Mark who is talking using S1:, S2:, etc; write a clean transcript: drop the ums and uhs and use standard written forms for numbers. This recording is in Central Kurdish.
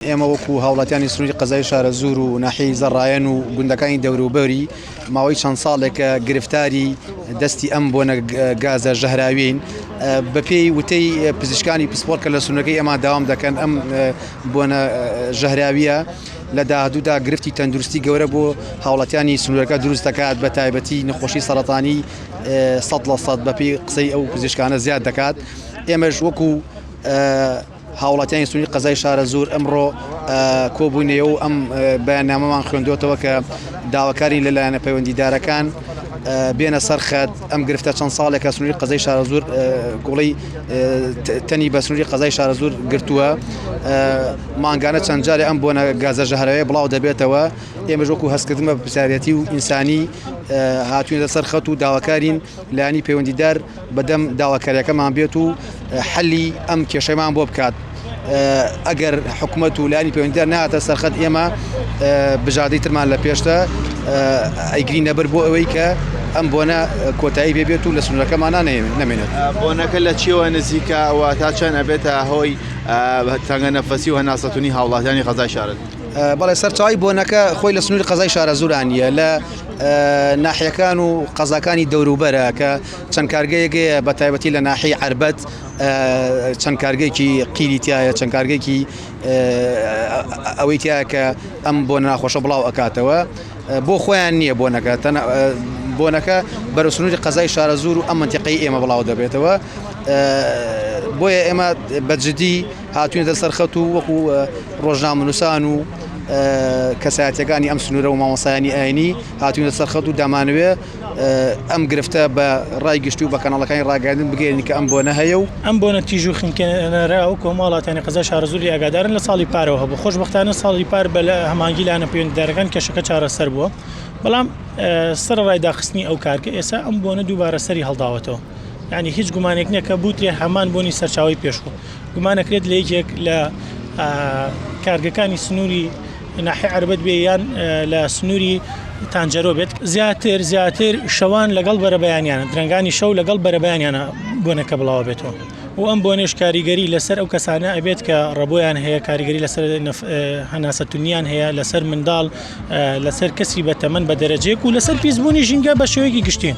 S1: ئێمە وەکو هاوڵاتیانی سنووری قەزای شارەزوور و ناحیەی زەڕایەن و گوندەکانی دەوروبەری ماوەی چەند ساڵێکە گرفتاری دەستی ئەم بۆنە گازە ژەهراویین بەپێی وتەی پزیشکانی پسپۆر کە لە سنوورەکەی ئێمە داوام دەکەن ئەم بۆنە ژەهراویە لە داهاتوودا گرفتی تەندروستی گەورە بۆ هاوڵاتیانی سنوورەکە دروست دەکات بە تایبەتی نەخۆشی سەرەتانی 100% بەپێی قسەی ئەو پزیشکانە زیاد دەکات ئێمەش وەکو هاوڵاتیانی سنووری قەزای شارەزوور ئەمڕۆ کۆبووینەوە و ئەم بەیاننامەمان خوێندووەتەوە کە داواکارین لە لایەنە پەیوەندیدارەکان بێنە سەر خەت ئەم گرفتە چەند ساڵێکە سنووری قەزای شارەزوور گوڵی تەنی بە سنووری قەزای شارەزوور گرتووە مانگانە چەند جارێ ئەم بۆنە گازە ژەهرەوەی بڵاو دەبێتەوە ئێمەش وەکو هەستکردن بە پرسیارەتی و ئینسانی هاتوینەتە سەر خەت و داواکارین لایەنی پەیوەندیدار بەدەم داواکاریەکەمان بێت و حەلی ئەم کێشەمان بۆ بکات ئەگەر حکومەت و لانی پەیوەندیدار نهاتە سەرخەت ئێمە بژاردەی ترمان لە پێشتە ئەیگری نەبەر بۆ ئەوەی کە ئەم بۆنە کۆتایی بێبێت و لە سنوورەکەمانە نەمێنێت.
S2: بۆنەکە لە چیەوە نزیکە و تا چەند ئەبێتە هۆی تەنگە نەفەسی و هەناسەتونی هاوڵاتیانی قەزای شارەزوور؟
S1: بەڵێ سەرچاوەی بۆنەکە خۆی لە سنووری قەزای شارەزووران نییە لە ناحیەکان و قەزاکانی دەوروبەرە کە چەند کارگەیەک هەیە بە تایبەتی لە ناحیەی عەربەت چەند کارگەیەکی قیری تایە چەند کارگەیەکی ئەوەی تایە کە ئەم بۆ ناخۆشە بڵاو ئەکاتەوە بۆ خۆیان نییە بۆنەکە بۆنەکە بەرە سنووری قەزای شارەزوور و ئەم منتیقەی ئێمە بڵاو دەبێتەوە بۆیە ئێمە بەجددی هاتوینەتە سەر خەت و وەکو ڕۆژنامەنووسان و کەسایەتیەکانی ئەم سنوورە و مامۆستایانی ئاینی هاتوینەتە سەر خەت و دەمانەوێ ئەم گرفتە بە ڕای گشتی و بە کەناڵەکانی ڕاگەیاندن بگەیەنین کە ئەم بۆنە هەیە و.
S3: ئەم بۆنە تیژ و خنکێنەرە و کۆمەڵاتیانی قەزای شارەزوور لێی ئاگادارن لە ساڵی پارەوە هەبوو، خۆشبەختانە ساڵی پار بە هەماهەنگی لایەنە پەیوەندیدارەکان کێشەکە چارەسەر بووە، بەڵام سەرەڕای داخستنی ئەو کارگە ئێستا ئەم بۆنە دووبارە سەری هەڵداوەتەوە. یانی هیچ گومانێک نییە کە بوترێ هەمان بۆنی سەرچاوەی پێشوو گومانەکرێت لە یەکێک لە کارگەکانی سنووری ناحی عربەت بێ یان لە سنووری تانجەرۆ بێت زیاتر زیاتر شەوان لەگەڵ بەرەبەیانیانە درەنگانی شەو لەگەڵ بەرەبەیانیانە بۆنەکە بڵاوە بێتەوە و ئەم بۆنێش کاریگەری لەسەر ئەو کەسانە ئەبێت کە ڕەبۆیان هەیە کاریگەری لەسەر هەناسە تونیان هەیە لەسەر منداڵ لەسەر کەسی بەتەمەن بە دەرەجەیەک و لەسەر پیسبوونی ژینگە بە شێوەیەکی گشتی.